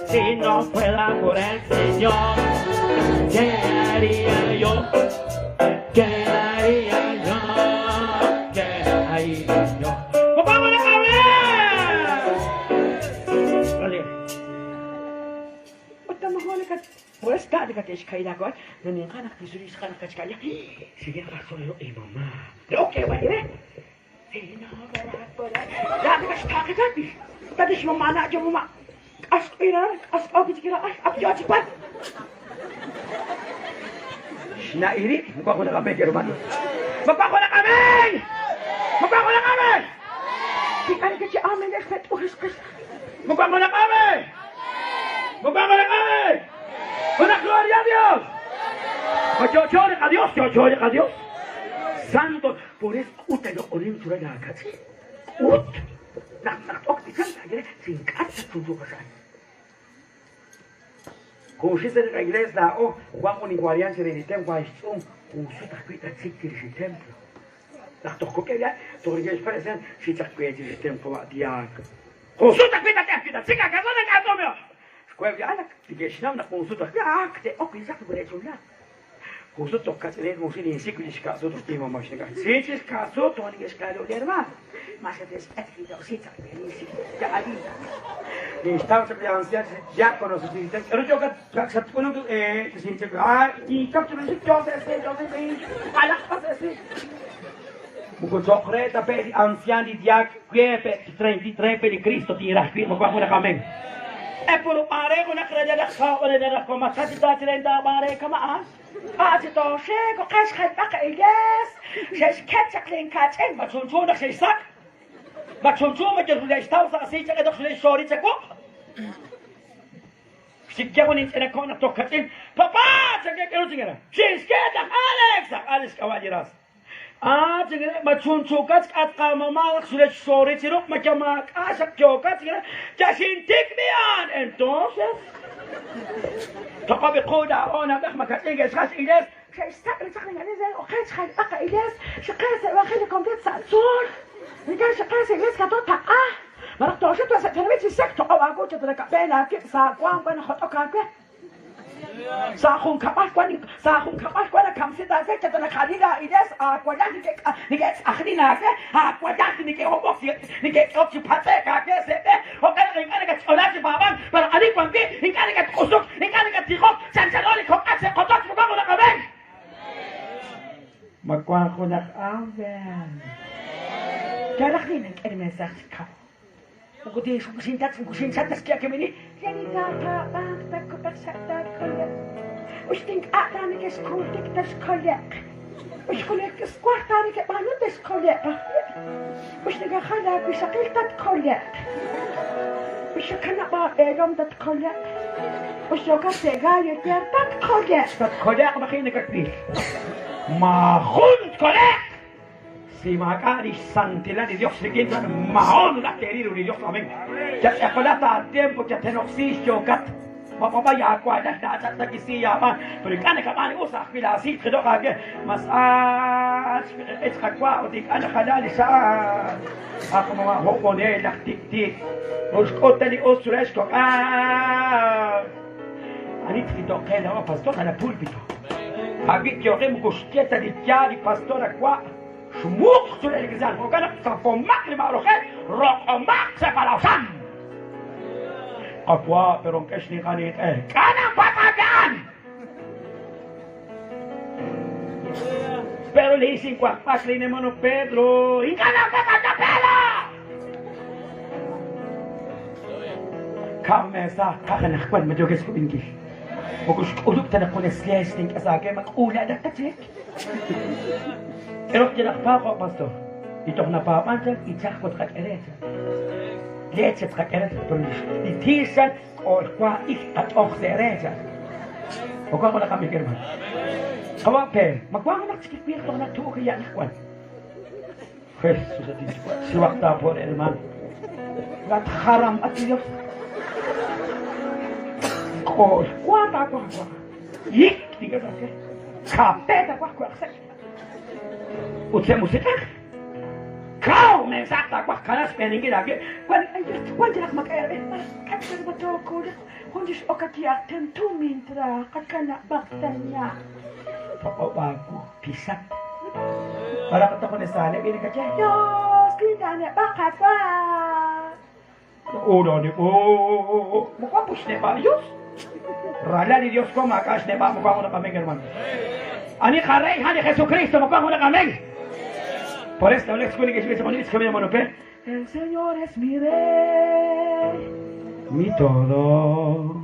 Si no fuera por el Señor, ¿qué haría yo? ¿Qué haría yo? ¿Qué haría yo? ¡Vamos a ver! ¡Una gloria a Dios! Yo a Dios, yo a Dios. Santo, por eso usted lo olim chura kachi. Ut, nak nak ok di san sin katsa chuchu kasan. Kushise de la iglesia o Juan uniguarian se deditem guaisum kusuta kuita tsikir si templo. Nak tokoke ya, torige expresen si tsakweti si templo diak. Kusuta kuita kuita tsika kasona katomio. Kuevia alak tigeshnam na kusuta akte ok izak burechula. Justo tocaste musili en ciclo y caso tu timo más nega. Sí, sí, caso tu ni es claro hermano. Más es escrito sí, ya ahí. Ni estaba se anciano ya conoce pero yo que se uno sí, ah, y captura yo sé yo sé a la pasa así. Mucho chocreta pe anciano diac que 33 pe Cristo tira firmo bajo la amén. E puro pare con la creda la sa de la coma sa 30 pare kama as. Ah, chingere, ma chunchukat at kamamalak sila sorry chirok, macamaka sa kyokat, chingere, jasintik miyan. Entonces, tokobi kuda ona bek makatinges has iles, Si macari santidad de Dios riqueza mahón la querido de Dios amén. Ya te acuerdas tiempo que te noxillo cat. Papá ya cuál la chata que sí ya man. Pero can que man usa fila así que no que mas ah es kakwa o dik ana halal sa. Ah como va ho poner la tic tic. Nos cotali osures ko ah. Ani tito que la pastor a la púlpito. Habit yo rem gustieta di chiari pastor qua. شموخ سورة الجزال وكان صفومك لما رقمك سفلوسان قفوا برونكشني غنيت ايه كان بابا Pero le dicen cuapacli mono Pedro y gana papá pela كم ساعة كان أخوان ما جوجس كوبينكي وكش قلوب تنقل سلاش تنك أساكي مقولة دكتك Pero que la pago pastor. Y torna pa pancha y chakot kakereta. Leche kakereta pero y tisha o kwa ich at och derecha. O kwa na kami hermano. Kawa pe, magwa na chikipir to na tu ya kwan. Jesús ati si wakta por hermano. Gat haram at Dios. Ko kwa ta kwa kwa. Yik diga sa ke. Kapeta kwa kwa sa. Utse musika. Kau mensakta kwa kanas peningin lagi. Kwan kwan jelak makair.
Katsa batoko hundish okatia tentumintra kakana baktanya.
Papabago pisat. Para kata ko na ini kacha.
Dios linda bakatwa.
Uno ni oh mukha push ne ba Dios. Rala ni Dios ko makash ne ba mukha ko na kami hermano. Ani rey hani Jesucristo mukha ko na kami. Por esto,
el Señor es mi rey,
mi todo.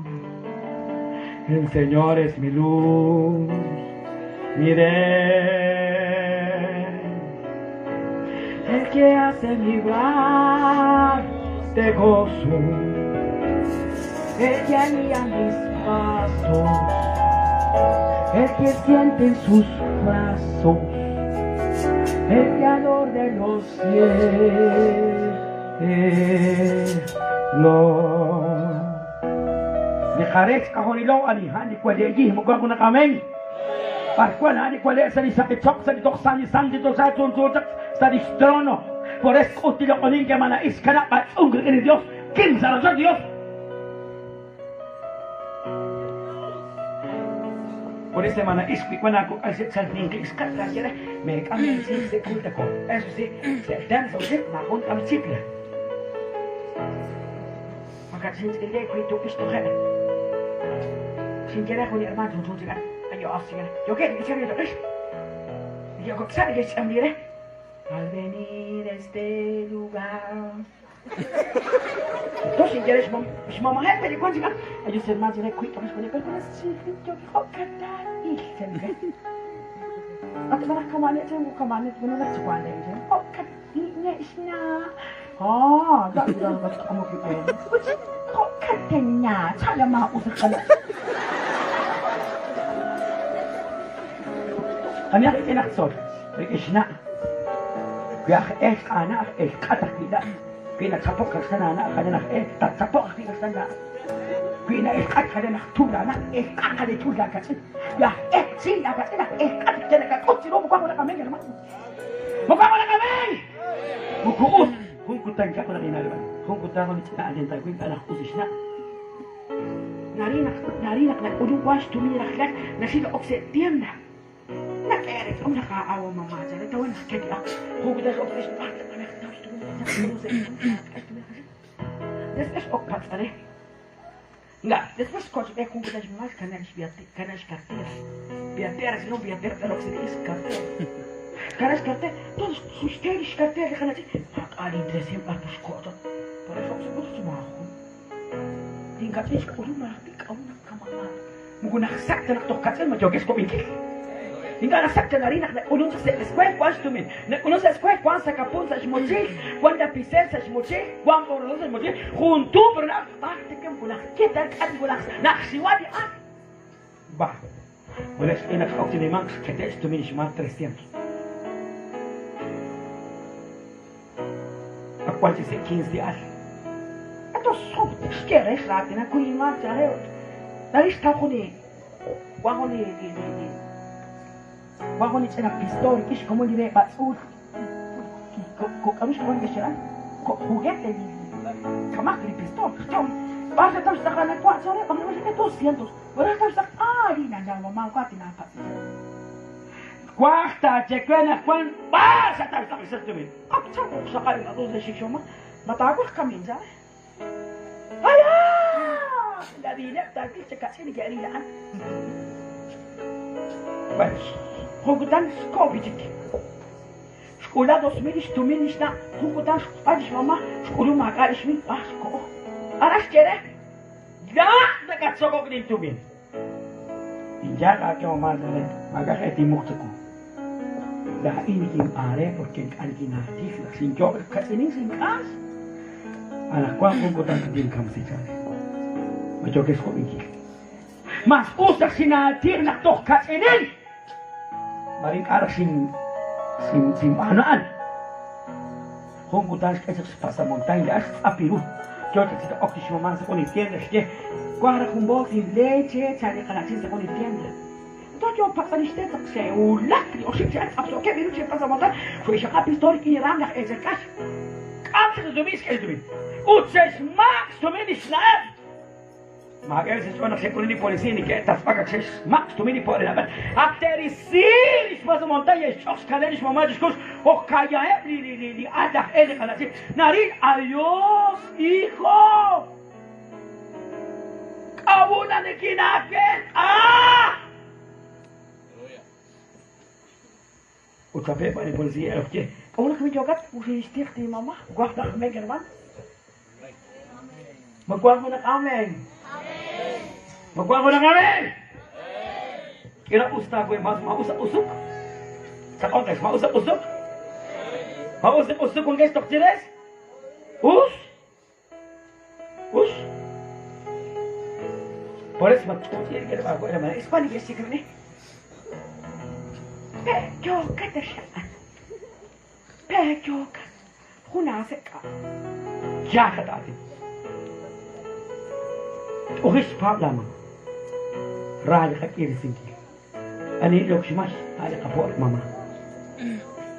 El Señor es mi luz, mi rey.
El que hace vibrar
de gozo,
el que guía mis pasos, el que siente en sus brazos el creador de los cielos.
Dejaré kahonilo ani hani kwaleji mukha ko na kami. Parkwan hani kwale sa ni sakitsok sa ni toksan ni san dito sa tsuntutak sa ni trono. Por eso utilo konin que mana iskana pa ungre Dios. Kinsa na Dios. Por eso mana ispi cuando ako ay sa ninki iskat la quiere me cambia si se culta ko. Eso sí, se danza usted mahon am chipla.
Maka sin ile ko ito isto he. Sin quiere con hermano tu tu ayo así. Yo qué que se yo Yo ko sabe que se mire. Al venir a este lugar.
Entonces, quieres mamá gente de cuánto Ayos hermanos de cuito con el pero sí yo que cantar y se me At mana kamane tengu kamane bunu na tswane je.
Oh kat ni isna. Ah, da da da como que pen. Ko katenya, chala ma usakala.
Ani ak inaksod. Isna. Wi aj elq' aana' aj elq'at ajwi' laa'at. Wi natzapo'k kaxlan aana' jalan aj elq', tatzapo'q ajwi' kaxlan laa'at. Wi na'elq'ak jalan aj tul aana', elq'aq li tul laakach'in. Wi aj elq' chin laakach'in aj elq'at yal nakak'ut chiru moko junaq amén hermano. Moko junaq amén. Moko us. Jun kutan chaq naq ina'leb'an. Jun kutan jun li ch'ina al tawil ink'a' naq us xna'. Nari naq nari naq nak'ulunk wan xtumin rajlal naxik ok sa' tienda. Nak'e'retz'um naq aawa mamá chale tawa naq ket ak jun kutan x'ok sa' xb'aan naq taw xtumin naq Después ok patz'are. Nga, después koch b'e jun kutan xmamá xkana' xkana' xcartera. Billetera, si no billetera t'aloq sa' cartera. Xkana' xcartera, entonces xuxte li xcartera li qanach'in, maak'a' li interesem b'ar tuxko' chaq. Pero xok sa' ut maajun. Linkach'in xk'ulum malaj ti k'a'ru naq kama'maak. Moko naq sak' ta naq toj kach'in ma yookex xk'ub'inkil. Ink'a' naq sak' ta nari naq nak'ulun chaq sa' escuela wan xtumin. Nak'ulun sa' escuela wan sakapun sa' xmochil, wan lapicero sa' xmochil, wan borrador sa' xmochil, jun tuub pero naq b'ar te ke moko naq ye ta k'at moko naq naq xiwa li al. Bah. Wala xk'e naq ok chi nimanq xkete' xtumin xmaak 300. Ak wan chi sa' 15 li al. Entonces jun xye re xraatina kuy inmaak chare ut nari xtaw jun li wan jun li li li li wan jun li ch'ina pistool rik'in xkomon li re b'atz'uul k'aru xkomon li xe'an ko' juguete li kamaq li pistool xtaw b'ar xataw xtz'aqal wa' chare b'ar xataw 200 b'ar xataw xtz'aq ah li nalaw mamá wa tinapatz' Waj taaye we naq wan b'ar xataw xtz'aq xtumin. Ak chan xaqal inq'atus xikxoma mataawaj kamin chare. Ay ah! La dileb taakil chakach'in ke'ril a'an. Bueno, jun kutan xko'bi chik. Xk'ula 2000 xtumin xna' jun kutan xb'an xmamá xk'ulum maak'a' xmin b'ar xko'o. Ara xye re laa' nakatzokok lintumin. Inyaak aake mamá chare maak'a' eetimuq chaku. Laa'in nikin'aare porque ink'a' nikinaatij naq xinyo'k kach'inin xink'as. Anaqwan jun kutan tinkamsi chare. Ma yookex xk'ub'inkil. Mas us naq xinaatij naq toj kach'inin. Mar ink'a' naq xin xin xinb'aanu a'an. Jun kutan xk'e chaq xpasamontaña li ax tz'apiru. Yo chaq chi ok chi xmamá sa' jun li tienda xye waj raj jun bols in leche cha li qana'chin sa' jun li tienda. Entonces yo patz'anixte taq xe'wulak li oxib' chi al tz'aptz'ookeb' iru chi pasamontaña xwe'xaqa pistool rik'in li raam laj eechal k'ax. K'am chaq xtumin xk'e xtumin. Ut xe'xmaq' xtumin li xna'eb'. Maak'e sa' xch'ool naq xe'k'ulun li policía neke'tasb'ak ak xe'xmaq' xtumin li po'renab'al. Ak te'risi li xpasamontaña xch'oq xkalen li xmamá chi xkux oj kayaheb' li li li li al laj el li qana'chin. Naril adiós, hijo. K'awuna nikinaakel. Ah! Ut chape' b'an li policía ok ye. K'awuna kami yookat uxixtiq ti mamá. Waj naq amén hermano. Ma waj junaq amén. Ma waj junaq amén. Kira usta we mas mausa usuk. Sa kontes mausa usuk. Mausa usuk kung guys tokchires. Us. Us. Por eso matchutir que va a la Hispanic es sikre. Pe yo katasha. Pe yo ka. Juna seka. Ya katati. Uhish pa lamang. Rali ka kirisinki. Ani ilok shimash. Ali ka po mama.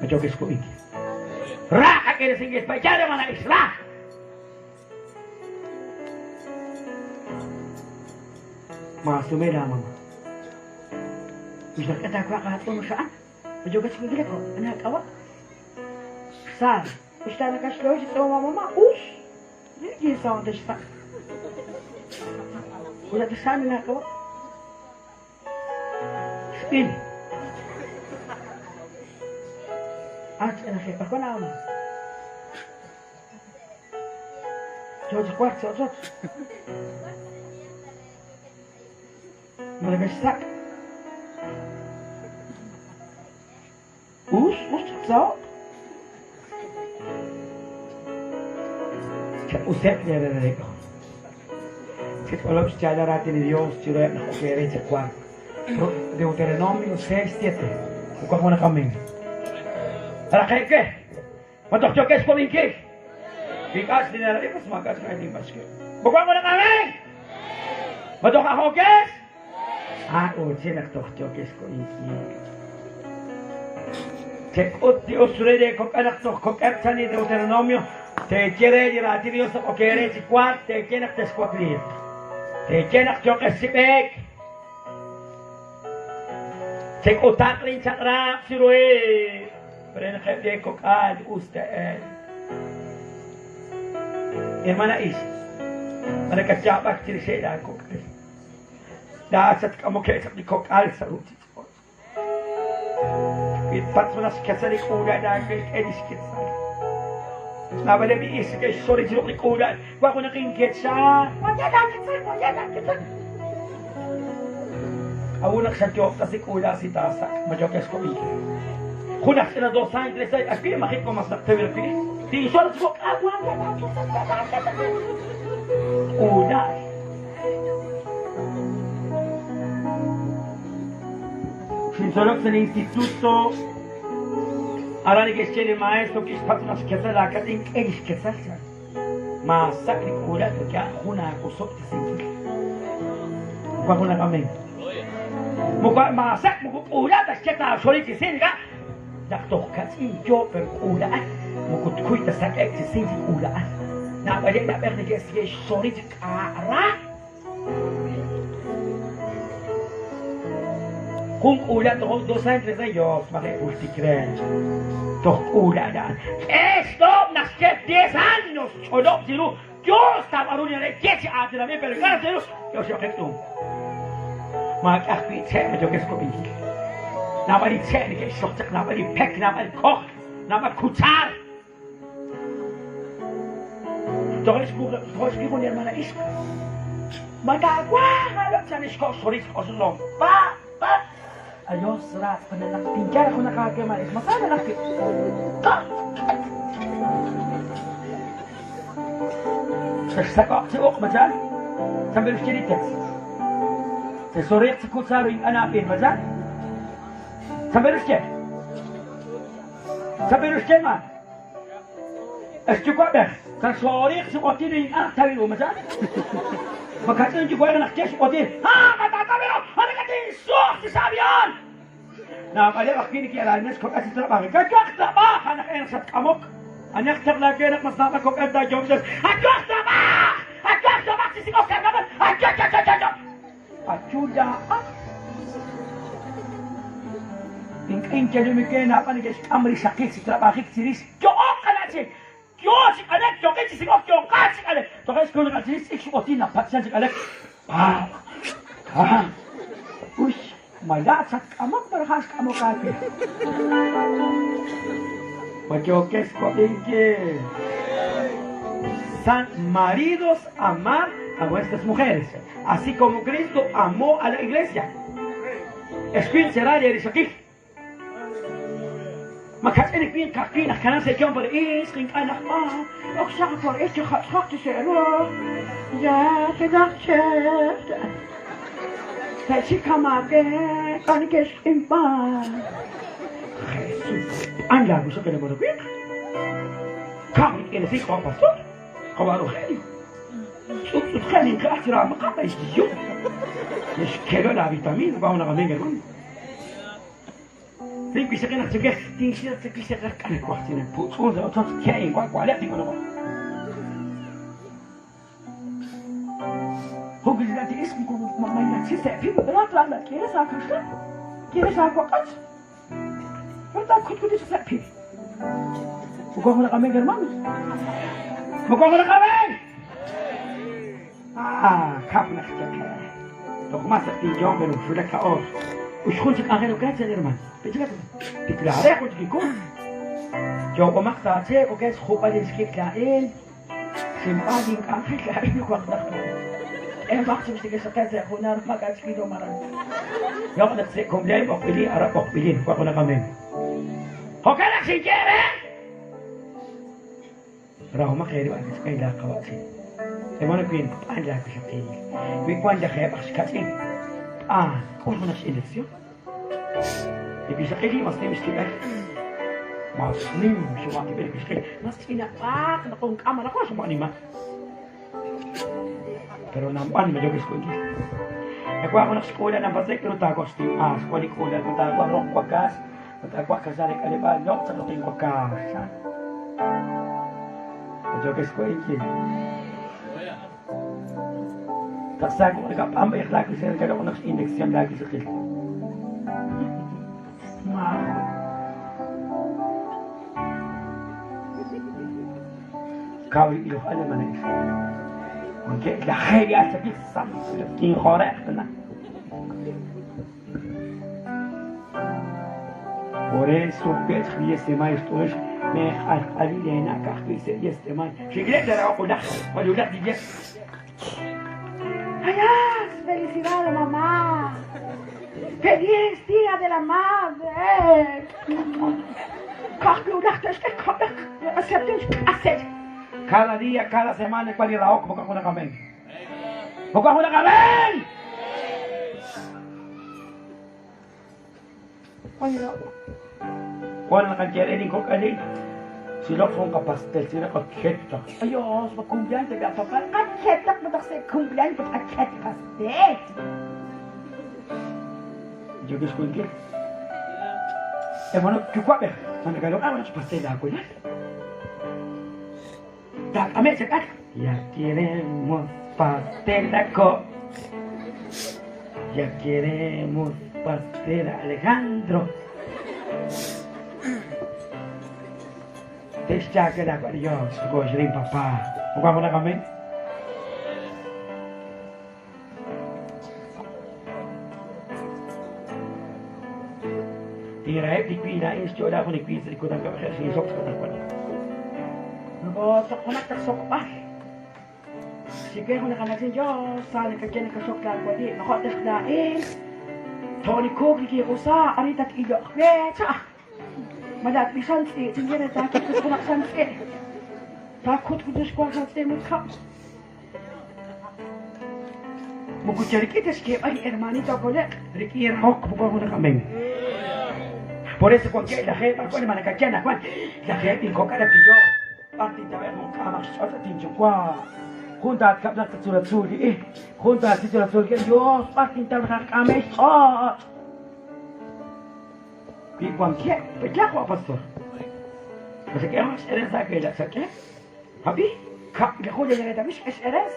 Machokis ko iki. Ra ka kirisinki pa yare mana isra. Masumera mama. Misakita ko ka mo saan? Majogas ko gila ko. Anak awa. Sa. Ista nakaslo si to mama us. Hindi sa on sa. Wala ta sa na ko. Spin. At ana kay pa ko na mo. George Quartz, George. Malagassak. Us, us sa. Usep niya na ko. Chitolop siya natin ni Dios, chiro na kukere sa kwan. Deuteronomio 6:7. Buka mo na kami. Para kay ke. Ma toj yookex xwab'inkil? Wi ink'a' xin'elab'i, pues maak'a' chik aatin b'axke. Ma wank junaq amén? Ma toj ajo'kex? Ah, uche naq toj yookex xwab'inkil. Chek'ut li us re lee kok'al naq toj kok'eb' chan li Deuteronomio, teeye re li raatin li Dios naq ok eere chi wark, teeye naq texwakliiq. Teeye naq yooqex chi b'eek. Chek'utaq lin chaq'rab' chiruheb' re naq eb' lee kok'al us te'elq. Hermana ixq, ma nakatyaab'ak chirixeb' laa kok'al? Laa'at xatk'amokeb' chaq li kok'al sa' ruchich'och'. Wi tpatz' junaq xketzal li k'uula'al aawe, k'e li xketzal. Naab'aleb' li ixq neke'xsori chi ruq' li k'uula'al, Wan junaq inketzal! Waye' laaketzal! Waye' laaketzal! K'a'ut naq xayoob'tasi k'uula'al si taasak'? Ma yookex xwab'inkil? Jun aj ch'ina dos años tres años, ajwi' maji' wan mas naq tewil ajwi'. Tinxor chi ruq', Waye' laaketzal! Waye' laaketzal! K'uula'al. Xintzolok sa' li instituto, aran neke'xye li maestro kixpatz' naq xketzal laakat'in, k'e li xketzal chan. Maasak' li k'uula'al porque a'an jun aawosob'tesinkil. Wan junaq amén. Moko maasak' moko k'uula'al ta xye taaxori chi sin ink'a'. Naq toj kach'in yoo pero k'uula'al moko tkuy ta sak'e'k chi sin chi k'uula'al. Naab'aleb' na'b'ej neke'xsori chi k'a' ra. Jun k'uula'al toj dos años, tres años, Dios maji' jultik re. Toj k'uula'al a'an. K'e xlob' naq xye diez años ch'olob' chiru Dios taab'aanu li na'leb' ye chi aatinanb'il pero ink'a' chiru Dios yo'qeb' tz'uum. Maak'a' ajwi' che' ma yookex xkob'inkil. Naab'al li che' neke'xxok chaq, naab'al li pek, naab'al koj, naab'al kuchar. Toja' xwij jun li hermana ixq. Ma taawaj aalok chan lix ko' xjorit xk'oxlom. Pa, pa. Ayos rat pananaq tinyal junaq aawe ma ix. Ma sa nanaq ki. Xexsak'oq chi uq' ma chan. Chan xye li text. Texoriq chi kutsaru ink'a' nab'il ma chan. Chan xye. Sabiru xye ma. Ex yuwa'b'ej, kaxooriq chi q'otin ink'a' tawil ru, macha? Ma kach'in yuwa'b'ej naq ye xq'otin, ha, ma taatawi ru, ha nakatinsuj chi sa' avión! Naab'aleb' ajwi' neke'raalina xkok'al chi trab'ajik. Kayuhaq trab'aj, a' naq en xatk'amok. Anaq taqlaake naq mas naab'al kok'al taayob'tes. Ayuhaq trab'aj! Ayuhaq trab'aj chi sik'ok karnaval! Ayuh, Ayu laa'at. Ink'a' inyalumike naab'al neke'xk'am rixaqil chi trab'ajik chirix yo'oq qana'chin. Yo chi k'alek, yo'qin chi sik'ok, yo'qat chi k'alek. Toja' xk'ul naq chirix ch'ik xb'otin naq patz'an chi k'alek. Pa, pa. Uy, ma laa'at xatk'amok malaj a'an xk'amok aawe? Ma yookex xwab'inkil? San maridos amar a vuestras mujeres, así como Cristo amó a la iglesia. Ex winq chera li rixaqil. Ma kach'in li winq ka'ajwi' naq kanan sa' yom pero ixq ink'a' naq ah, ok xaq por hecho jach'jaq chi se'ro. Ya tenaq che. Te'xik kamaake k'a neke'xq'inb'a. Jesús, an la wixaqil hermano winq. Ka'aj rik'in jo' pastor, jo' Rogelio. Tz'utz'utqel ink'a' chiraamaqa' ixyo. Xkelo la vitamina, va una amén, hermano. Rin wixaqil naq chikej, tinxi chikixaqil k'alek waj chinen putz'un sa ochoch ke in wa wale tingo no. Jun kixlati ism mamá chi se pi ¿verdad? La la quieres a kaxla? ¿Quieres a wakach? ¿Verdad? Kut kut se pi. Mukhang wala kami, hermanos. Mukhang wala kami! Ah, kap na chaka. Tokmas at tinjong pero sula ka or. Ushkun chik angel ka chan hermano. Pichika. Tiklare ko chikiko. Yo ko makta che ko kes khupal iskik lain. Simpaling angel lain ko akdak. Eh mak chim sige sa kete ako na makachkido maran. Yo ko nagsi kumlem ok pili arap ok pili ko na kami. Hoka na si Jere. Rahuma keri wa kay la kawasi. Hermano queen, paan la ko siya kay. Wi kwan la kaya paksikatsin. Ah, kung mo na si eleksyon. Ibig sa kili, mas nimis tibay. Mas nim xwaqib'il kixqil, mas ch'inab'aq naqonk'am anaqwan xwa'nima. Pero namb'an ma yook xk'unkil. Nakwaj junaq xk'uula nampatze' k'aru taawaj xtiwb'al, xwan li k'uulal ma taawaj roq wakax, ma taawaj kaxlan re k'aleb'aal loq' chaq roqin wakax. Ma yook xk'unkil. Taqsaak uq'ikap'am b'ayaq laawixaqil kaloq' naq x'inyección laawixaqil. Kaw li ilok alemana ix. Wankeb' lajeeb' li al chakil sam kinjore'q tana. Por eso pech 10 de mayo esto es me alqalilena ka'ajwi' se 10 de mayo. Xiglesia ra qulaj, walulaj di 10.
¡Ay, felicidades, mamá! ¡Feliz Día de la Madre!
Cada día, cada semana, cuál era oco, poco amén. Poco amén. Juan la canchera con cali. Si lo son pastel, si lo coqueta.
Ayos, ma cumpleaños de papá. Cacheta, ma cumpleaños, cacheta pastel.
Yo que escuché. Hermano, ¿qué cuál? Cuando cayó, ah, bueno, pastel la cuela. Ya queremos pastel taco. Ya queremos pastel Alejandro. Te la Dios, papá. ¿Vamos a comer? Tira di qui na instyo la ko ni qui sa ikutan ka kasi sok sa takwan.
Nago, sa kunak tak sok pa. Sige ko nakanasin Diyos, saan ka dyan nakasok la ko di. Nako, tas dain. Tony Cook, ni kusa, aritat iyo. Cha. Malat bisan si, tingin na takot ko kunak san si. Takot ko Diyos ko san si mo ka.
Mukuchari kita ske ay hermanito kole, rikir hok buko ko na kami. Por eso cualquier la gente, cual manacachana, Juan, la gente incoca la tío, parti taber mo kama shota tincho kwa. Junta at kapla tsuratsuri, junta at tsuratsuri, Dios, parti taber kame shot. Pi cualquier, pues ya Juan pastor. Pues que hemos eres aquella, ¿qué? Habi, ka, le jode le da es eres.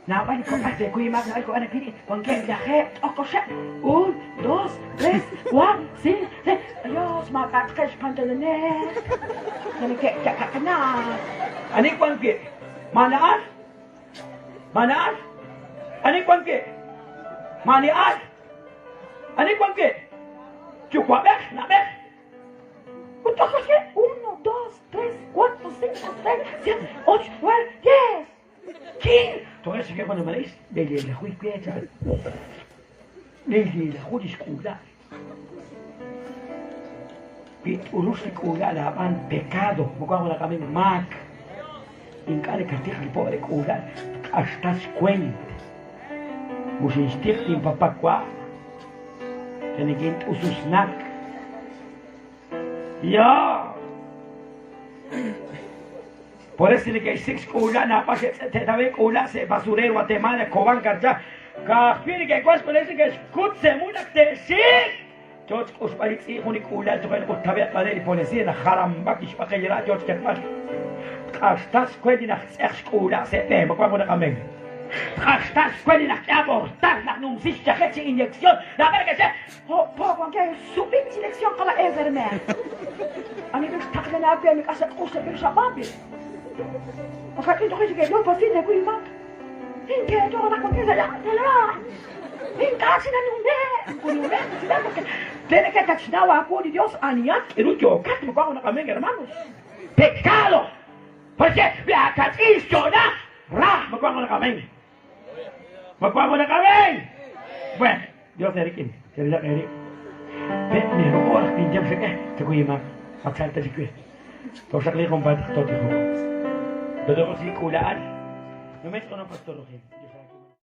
Nawan ko kasi kuya mag ko anak ini. Wangke lahe oko siya. 1, 2, 3, 4, 5, 6. Ayos, makatkash pantalones. Nalike ka na.
Ani kwangke? Manaas? Manaas? Ani kwangke? Manias? Ani kwangke? Chukwabek, nabek.
Uto ko siya. 1, 2, 3, 4, 5, 6, 7, 8, 9, 10.
15. Todo eso que cuando me leís, de la juicio, de la juriscula. Urusicula la van pecado, como la camino mac. In cada cartija el pobre cura, hasta cuenta. Musinsticht in papá Tiene ususnak. Ya. Por eso le que six kula na pa se te tabe kula se basurero Guatemala coban carcha. Ka que cuas por eso que escutse muna te sik. Choch usparit i juni kula to el tabe padre y policía na jaramba kishpa que yera choch que mal. Hasta kwedi na sex kula se te mo kwa na amen. Hasta kwedi na abortar na num sich cha inyección. La verga se
Ho, po, wangke subit inyección kala enfermer. Ani bik takla na ako mi kasa kusa bir sa papi. Makakin to kasi no pasin na kuya mak. Hindi to na ko kaya la. Hindi na nume. Kunume sila porque
tiene que tachnawa ako ni Dios aniat irucho kat mo kwa na kami hermanos. Pecado. Porque viacat na ra mo kwa na kami. Mo kwa na kami. Bueno, Dios erikin. Serila eri. Pe mi ro pinjam se te kuya mak. Matsalta si kuya. To sakli kong bat to tiho. Dodo ko si kulaan. No me no pastor Rogelio.